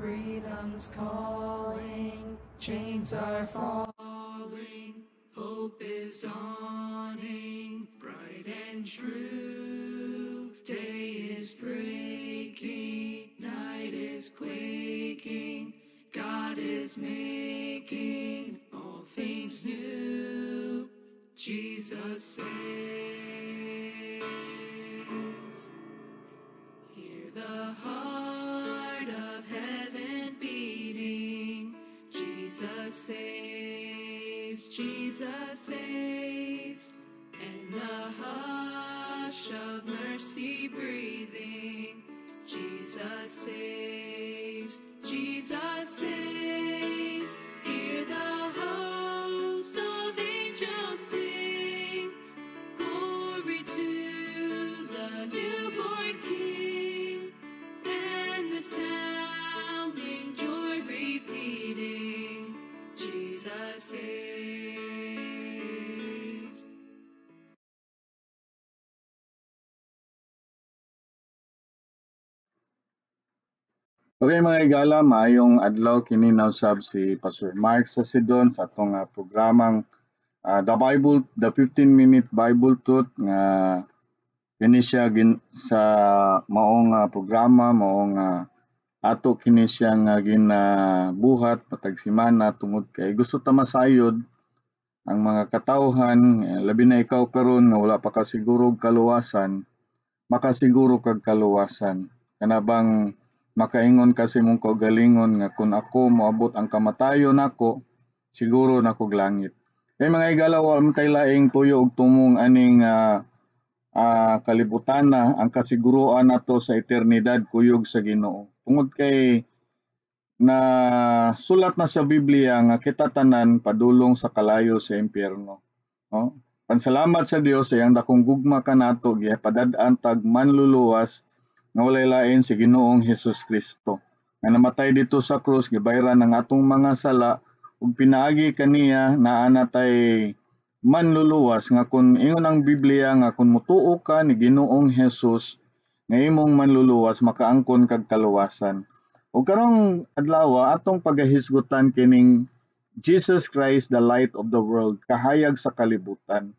Freedom's calling, chains are falling, hope is dawning, bright and true. Day is breaking, night is quaking, God is making all things new. Jesus saves. Hear the heart of heaven beating. Jesus saves, Jesus saves. And the hush of mercy breathing. Jesus saves, Jesus saves. Hear the host of angels sing. Glory to the newborn King. And the sounding joy repeating. Jesus saves. Okay mga higala, maayong adlaw kini nausab si Pastor Mark Sasidon sa atong programang The Bible, the 15-minute Bible Truth nga kini siya sa maong programa maong ato kini siya nga ginabuhat patag semana tungod kay gusto ta masayod ang mga katawhan, labi na ikaw karon nga wala pa ka siguro og kaluwasan, makasiguro kag kaluwasan. Kana bang makaingon ka sa imong kaugalingon nga kun ako moabot ang kamatayon nako, siguro nako langit. Kay mga higala, wa man tay laing tuyo og tumong aning kalibutana, ang kasiguroan nato sa eternidad kuyog sa Ginoo. Tungod kay na sulat na sa Biblia nga kita tanan padulong sa kalayo sa impyerno. No? Pansalamat sa Dios sa iyang dakong gugma kanato, gipadad-an tag manluluwas nga walay lain si Ginoong Hesus Kristo. Nga namatay dito sa krus, gibayran ang atong mga sala ug pinaagi kaniya naa na tay manluluwas nga kun ingon ang Biblia nga kun mutuo ka ni Ginoong Hesus nga imong manluluwas, makaangkon kag kaluwasan. Ug karong adlaw atong pagahisgutan kining Jesus Christ, the light of the world, kahayag sa kalibutan.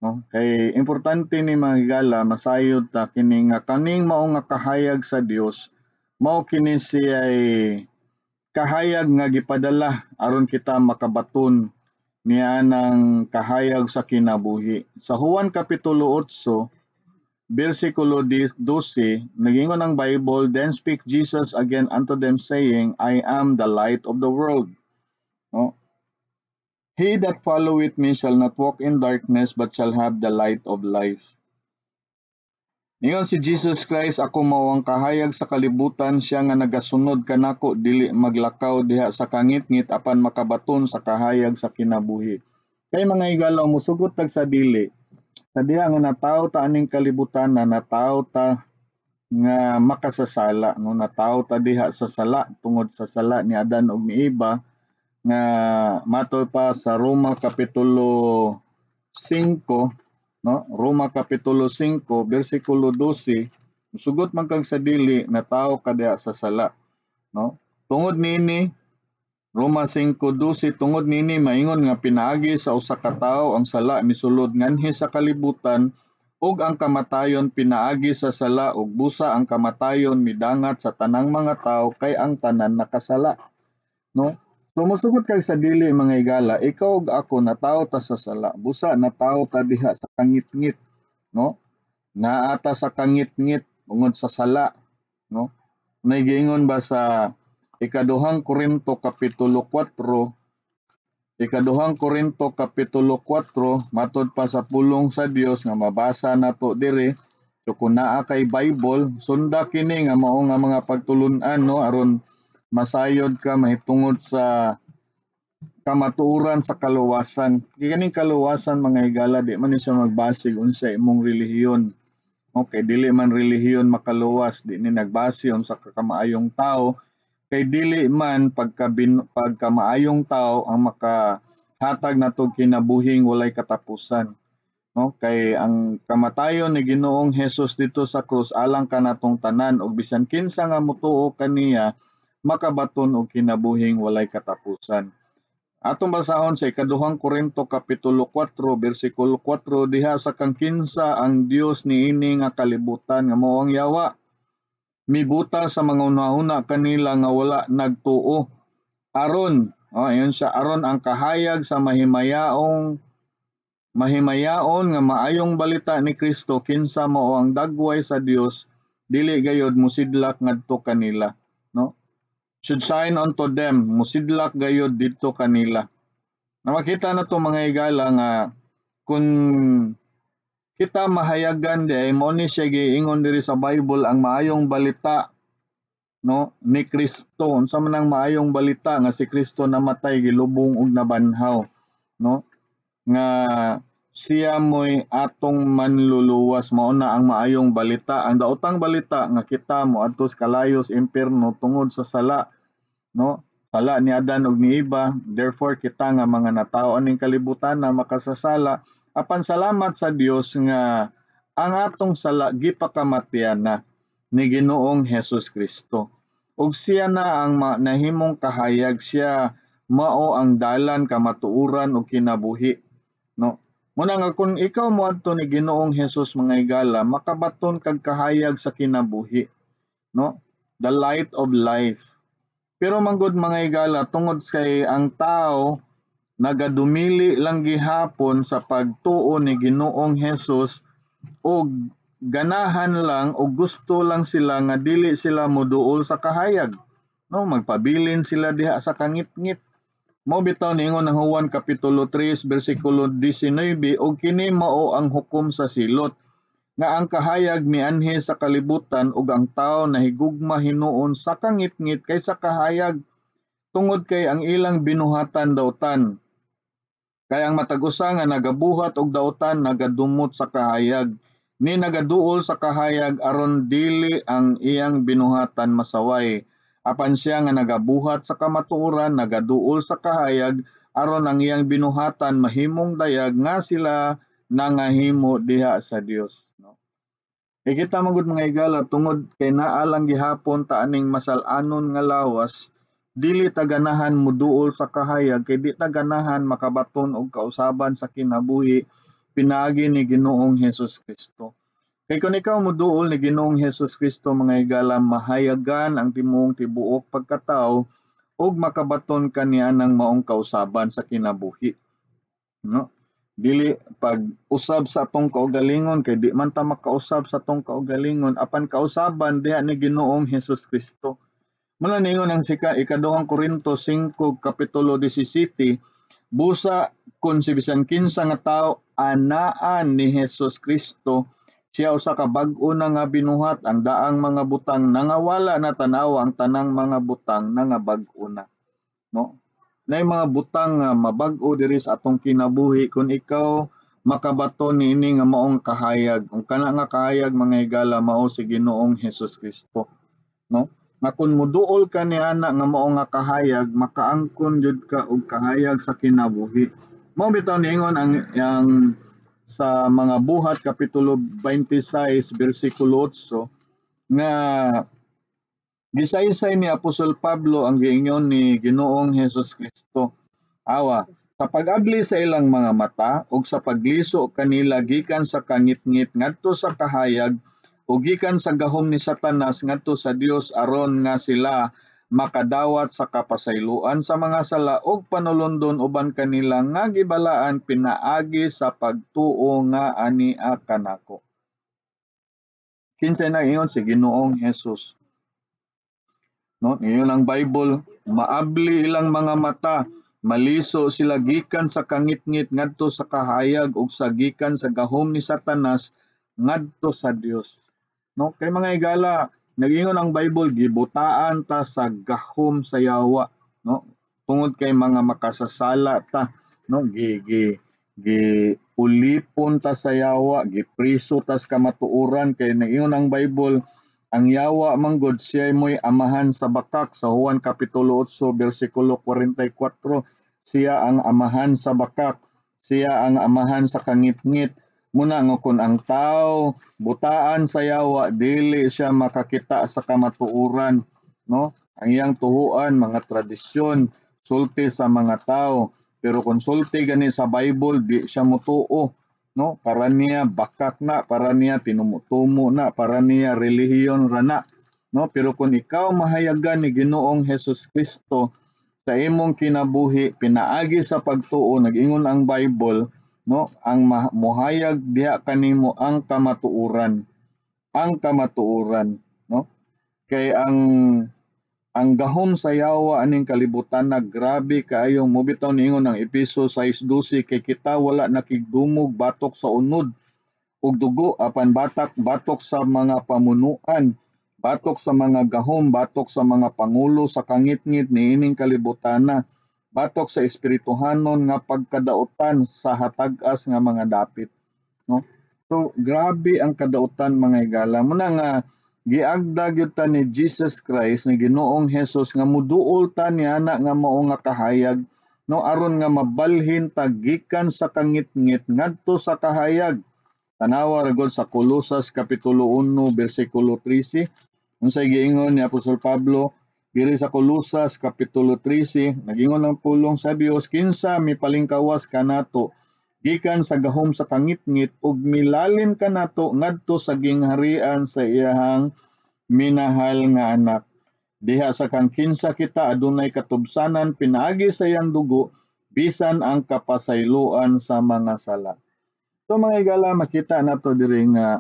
No? Kay importante ni mga higala masayod ta kini nga kaning mao nga kahayag sa Dios, mao kini siya'y kahayag nga gipadala aron kita makabaton niya ng kahayag sa kinabuhi. Sa Juan Kapitulo 8, versikulo 12, nagingon ang Bible, "Then speak Jesus again unto them, saying, I am the light of the world." No? "He that followeth me shall not walk in darkness, but shall have the light of life." Ningon si Jesus Christ, ako mao ang kahayag sa kalibutan, siya nga nagasunod kanako dili maglakaw diha sa kangitngit apan makabaton sa kahayag sa kinabuhi. Kay mga higala, musugot tag sa dili. Sa diha nga natawo ta aning kalibutan na natawo ta nga makasasala, no, natawo ta diha sa sala tungod sa sala ni Adan ug ni Eva nga matol pa sa Roma Kapitulo 5, no? Roma Kapitulo 5 versikulo 12, musugot man kag sa dili, natawo ka diha sa sala, no? Tungod niini, Roma 5:12, tungod niini maingon nga pinaagi sa usa ka tawo ang sala misulod nganhi sa kalibutan ug ang kamatayon pinaagi sa sala, ug busa ang kamatayon midangat sa tanang mga tawo kay ang tanan nakasala, no? So musugot kag sa dili mga higala, ikaw ug ako natawo ta sa sala, busa natawo ta diha sa kangitngit, no? Naa ta sa kangitngit tungod sa sala, no? May giingon ba sa Ikaduhang Korinto Kapitulo 4, Ikaduhang Korinto Kapitulo 4, matod pa sa pulong sa Dios nga mabasa nato diri. So kung naa kay Bible, sunda kini nga mao nga mga pagtulun-an, no, aron masayod ka mahitungod sa kamatuoran sa kaluwasan. Kay kaning kaluwasan mga higala, di man ni siya magbase unsa imong relihiyon. Okay, dili man relihiyon makaluwas, di ni nagbase unsa ka kamaayong tawo, kay dili man pagkamaayong tao ang makahatag natog kinabuhing walay katapusan. No? Kay ang kamatayon ni Ginoong Hesus dito sa krus alang kanatong tanan, ug bisan kinsa nga motuo kaniya makabaton og kinabuhing walay katapusan. Atong basahon sa ikaduhang Korinto kapitulo 4 bersikulo 4 diha sa kang kinsa ang Dios niini nga kalibutan nga mao ang yawa mibuta sa mga hunahuna kanila nga wala nagtuo aron, oh, ayon siya, aron ang kahayag sa mahimayaon nga maayong balita ni Kristo kinsa mao ang dagway sa Dios dili gayod musidlak ngadto kanila, no? Should shine unto them, musidlak gayod didto kanila. Na makita na to, mga higala, nga kung kita mahayagan di ay mao ni siya giingon diri sa Bible, ang maayong balita, no, ni Kristo. Unsa man ang maayong balita? Nga si Kristo namatay, gilubong ug nabanhaw, no, nga siya mo'y atong manluluwas. Mao na ang maayong balita. Ang daotang balita nga kita moadto sa kalayo sa impierno tungod sa sala, no, sala ni Adan ug ni Eva. Therefore kita nga mga natawo aning kalibutan na makasasala, apan salamat sa Dios nga ang atong sala gipakamatian na ni Ginoong Hesus Kristo ug siya na ang nahimong kahayag. Siya mao ang dalan, kamatuoran ug kinabuhi, no? Muna nga kung ikaw moadto ni Ginoong Hesus, mga higala, makabaton kag kahayag sa kinabuhi, no, the light of life. Pero manggod, mga higala, tungod kay ang tao nagadumili lang gihapon sa pagtuo ni Ginoong Hesus og ganahan lang o gusto lang sila nga dili sila moduol sa kahayag, no, magpabilin sila diha sa kangitngit. Mao bitaw niingon ang Juan kapitulo 3 bersikulo 19, og kini mao ang hukom sa silot, nga ang kahayag mianhi sa kalibutan ug ang tawo nahigugma hinuon sa kangitngit kaysa kahayag tungod kay ang ilang binuhatan dautan. Kay ang matag usa nga nagabuhat og dautan nagadumot sa kahayag, ni nagaduol sa kahayag aron dili ang iyang binuhatan masaway. Apan siya nga nagabuhat sa kamatuoran nagaduol sa kahayag aron ang iyang binuhatan mahimong dayag nga sila nangahimo diha sa Dios, no? Kay kita man gud, mga higala, tungod kay naa lang gihapon ta aning masal-anon nga lawas, dili ta ganahan moduol sa kahayag kay di ta ganahan makabaton og kausaban sa kinabuhi pinaagi ni Ginoong Hesus Kristo. Kay kung ikaw moduol ni Ginoong Hesus Kristo, mga higala, mahayagan ang timuong tibuok pagkatao ug makabaton ka niya ng maong kausaban sa kinabuhi, no? Dili pag usab sa atong kaugalingon kay di man ta makausab sa atong kaugalingon, apan kausaban diha ni Ginoong Hesus Kristo. Muna ningon ang sika ikaduhang Korinto 5 kapitulo 17, busa kun si bisan kinsa nga tawo anaan ni Hesus Kristo, siya usa ka bag-o na nga binuhat, ang daang mga butang nangawala na, tan-awa, ang tanang mga butang nangabag-o na, no? Nay mga butang nga mabag-o diri sa atong kinabuhi kung ikaw makabaton niini nga maong kahayag. Ug kana nga kahayag, mga higala, mao si Ginoong Hesus Kristo, no? Nga kun moduol ka niana nga mao nga kahayag, makaangkon jud ka og kahayag sa kinabuhi. Mao bitaw niingon ang sa mga Buhat kapitulo 26 bersikulo 8 nga gisaysay ni Apostol Pablo ang giingon ni Ginoong Hesus Kristo. Awa, sa pag-abli sa ilang mga mata ug sa pagliso kanila gikan sa kangitngit ngadto sa kahayag ug gikan sa gahom ni Satanas ngadto sa Dios aron nga sila makadawat sa kapasayloan sa mga sala ug panulondon uban kanila nga gibalaan pinaagi sa pagtuo nga ania kanako. Kinsay nag-ingon? Si Ginoong Hesus. No, ingon ang Bible, maabli ilang mga mata, maliso sila gikan sa kangitngit ngadto sa kahayag ug sa gikan sa gahom ni Satanas ngadto sa Dios. No, kay mga higala, nag-ingon ang Bible, gibutaan ta sa gahom sa yawa, no? Tungod kay mga makasasala ta, no? Gi gi gi ulipon ta sa yawa, gipriso ta sa kamatuoran kay nag-ingon ang Bible, ang yawa manggod siya mo'y amahan sa bakak sa Juan kapitulo 8 bersikulo 44. Siya ang amahan sa bakak, siya ang amahan sa kangitngit. Muna nga kun ang tao butaan sa yawa, dili siya makakita sa kamatuoran, no? Ang iyang tuhuan mga tradisyon, sulti sa mga tao, pero kung sulti gani sa Bible, di siya motuo, no? Para niya bakak na, para niya tinumutumo na, para niya relihiyon ra na, no? Pero kung ikaw mahayagan ni Ginoong Hesus Kristo sa imong kinabuhi pinaagi sa pagtuo, nag-ingon ang Bible, no, ang muhayag diha kanimo ang kamatuoran, ang kamatuoran, no? Kay ang gahom sa yawa aning kalibutan na grabe kaayo. Mo bitaw niingon ang Epeso 6:12, kay kita wala nakigdumog batok sa unod ug dugo, apan batok sa mga pamunuan, batok sa mga gahom, batok sa mga pangulo sa kangitngit niining kalibutana, batok sa espirituhanon nga pagkadautan sa hatag-as nga mga dapit, no? So grabe ang kadautan, mga higala. Muna nga giagda gyud ta ni Jesus Christ, ni Ginoong Hesus, nga muduol ta niana nga mao nga kahayag, no, aron nga mabalhin ta gikan sa kangitngit ngadto sa kahayag. Tanawa ra gud sa Kolosas kapitulo 1 bersikulo 13. Unsay giingon ni Apostol Pablo diri sa Kolosas kapitulo 13? Nagingon ang pulong sa Dios, kinsa mipalingkawas kanato gikan sa gahom sa kangitngit ug milalin kanato ngadto sa gingharian sa iyahang minahal nga anak. Diha sa kang kinsa kita adunay katubsanan pinaagi sa iyang dugo, bisan ang kapasayloan sa mga sala. So mga higala, makita nato diri nga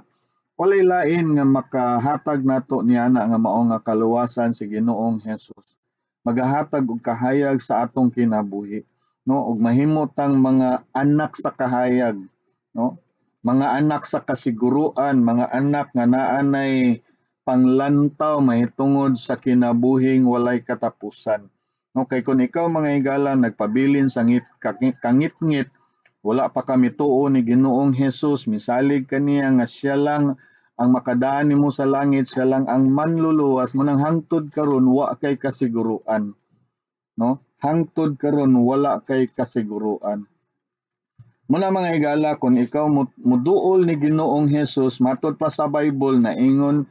walay lain nga makahatag nato niana nga mao nga kaluwasan, si Ginoong Hesus. Magahatag og kahayag sa atong kinabuhi, no, ug mahimo tang mga anak sa kahayag, no? Mga anak sa kasiguruan, mga anak nga naanay panglantaw mahitungod sa kinabuhing walay katapusan. No, kay kun ikaw, mga higala, nagpabilin sa kangitngit, wala pa kami tuo ni Ginoong Hesus, misalig kaniya nga siya lang ang makadaan nimo sa langit, siya lang ang manluluwas mo, nang hangtod karon wa kay kasiguruan, no? Hangtod karon wala kay kasiguruan. Muna mga higala, kung ikaw muduol ni Ginoong Hesus, matod pa sa Bible, naingon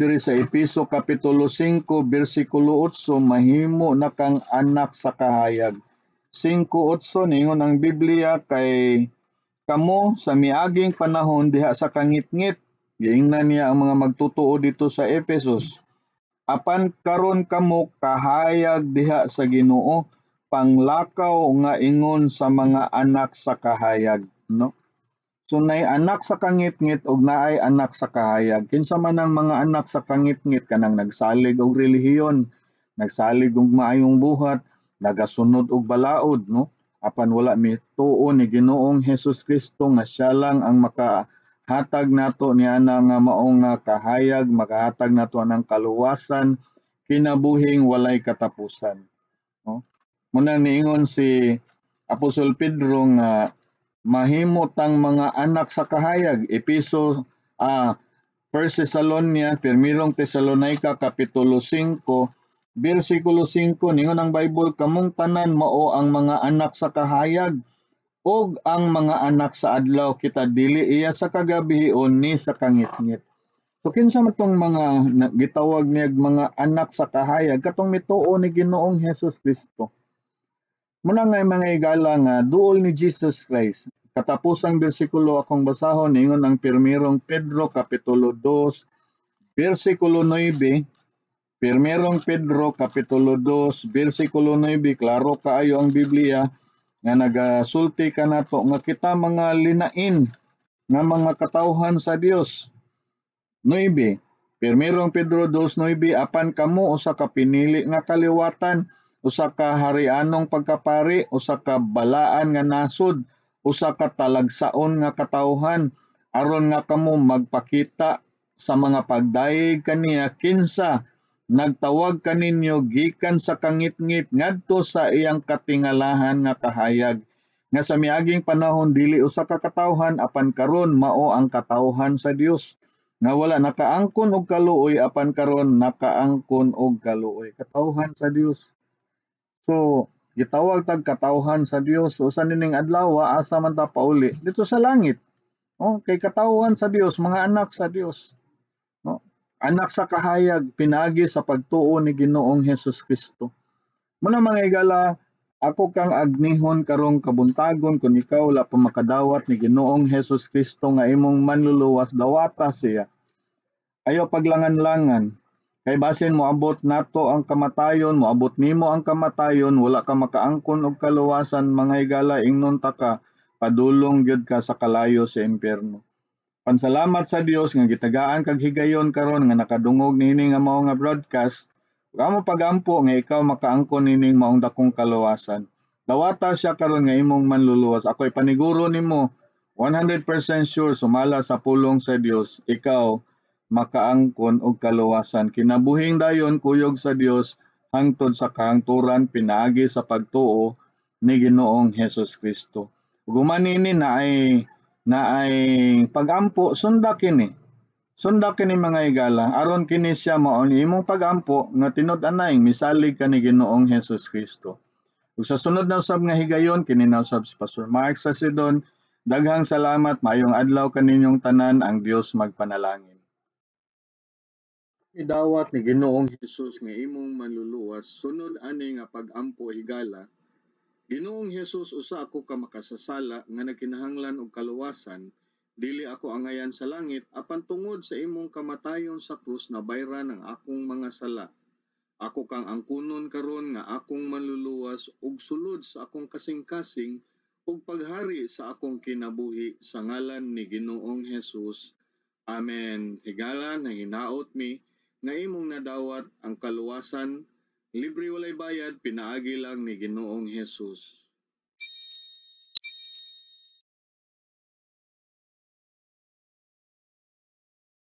diri sa Epeso kapitulo 5 bersikulo 8, mahimo na kang anak sa kahayag. 5:8, niingon ang Biblia, kay kamo sa miaging panahon diha sa kangitngit, giingnan niya ang mga magtutuo dito sa Ephesus, apan karon kamo kahayag diha sa Ginoo, panglakaw nga ingon sa mga anak sa kahayag, no? So nay anak sa kangitngit ug naay anak sa kahayag. Kinsa man ang mga anak sa kangitngit? Kanang nagsalig og relihiyon, nagsalig og maayong buhat, nagasunod og balaod, no? Apan wala mituo ni Ginoong Hesus Kristo nga siya lang ang makahatag nato niana nga maong nga kahayag, makahatag nato anang kaluwasan, kinabuhing walay katapusan, no? Muna niingon si Apostol Pedro nga mahimo tang mga anak sa kahayag. Epeso 1 Thessalonica, Primerong Tesalonica kapitulo 5 bersikulo 5, ningon ang Bible, kamong tanan mao ang mga anak sa kahayag ug ang mga anak sa adlaw, kita dili iya sa kagabion ni sa kangitngit. So kinsa man tong mga gitawag niya mga anak sa kahayag? Katong mituo ni Ginoong Hesus Kristo. Muna nga mga higala nga duol ni Jesus Christ. Katapusang bersikulo akong basahon, ningon ang Primerong Pedro kapitulo 2 bersikulo 9. Primerong Pedro kapitulo 2 bersikulo 9, klaro kaayo ang Biblia nga nagasulti kanato nga kita mga linain nga mga katawhan sa Dios. 9. Primerong Pedro 2:9, apan kamo usa ka pinili nga kaliwatan, usa ka harianong pagkapari, usa ka balaan nga nasod, usa ka talagsaon nga katawhan, aron nga kamo magpakita sa mga pagdayeg kaniya kinsa nagtawag kaninyo gikan sa kangitngit ngadto sa iyang katingalahan nga kahayag, nga sa miaging panahon dili usa ka katawhan, apan karon mao ang katawhan sa Dios, nga wala nakaangkon og kaluoy, apan karon nakaangkon og kaluoy. Katawhan sa Dios. So gitawag tag katawhan sa Dios. So sa nining adlaw, asa man ta pauli? Dito sa langit. Oh, kay katawhan sa Dios, mga anak sa Dios. No? Anak sa kahayag pinaagi sa pagtuo ni Ginoong Hesus Kristo. Muna, mga higala, ako kang agnihon karong kabuntagon, kung ikaw wala pa makadawat ni Ginoong Hesus Kristo nga imong manluluwas, dawata siya. Ayaw paglangan-langan. Kay basin moabot nato ang kamatayon, moabot nimo ang kamatayon, wala ka makaangkon og kaluwasan, mga higala, ingnon ta ka, padulong gyud ka sa kalayo sa impyerno. Pansalamat sa Dios nga gitagaan kag higayon karon nga nakadungog niini nga mao nga broadcast. Ug mo pagampo nga ikaw makaangkon nining maong dakong kaluwasan. Dawata siya karon nga imong manluluwas. Ako'y paniguro nimo, 100% sure, sumala sa pulong sa Dios, ikaw makaangkon og kaluwasan. Kinabuhing dayon kuyog sa Dios hangtod sa kahangturan pinaagi sa pagtuo ni Ginoong Hesus Kristo. Ug human niini naay pagampo, sunda kini. Sunda kini, mga higala, aron kini siya mao ni imong pagampo nga tinud-anay misalig ka ni Ginoong Hesus Kristo. Ug sa sunod na usab nga higayon, kini na usab si Pastor Mark Sasidon. Daghang salamat, maayong adlaw kaninyong tanan, ang Dios magpanalangin. Idawat ni Ginoong Hesus nga imong manluluwas, sunod ani nga pagampo, higala. Ginoong Hesus, usa ako ka makasasala nga nagkinahanglan og kaluwasan. Dili ako angayan sa langit, apan tungod sa imong kamatayon sa krus, nabayran ang akong mga sala. Ako kang angkunon karon nga akong manluluwas ug sulod sa akong kasing-kasing ug paghari sa akong kinabuhi sa ngalan ni Ginoong Hesus. Amen. Higala, nahinaot mi nga imong nadawat ang kaluwasan, libre, walay bayad, pinaagi lang ni Ginoong Hesus.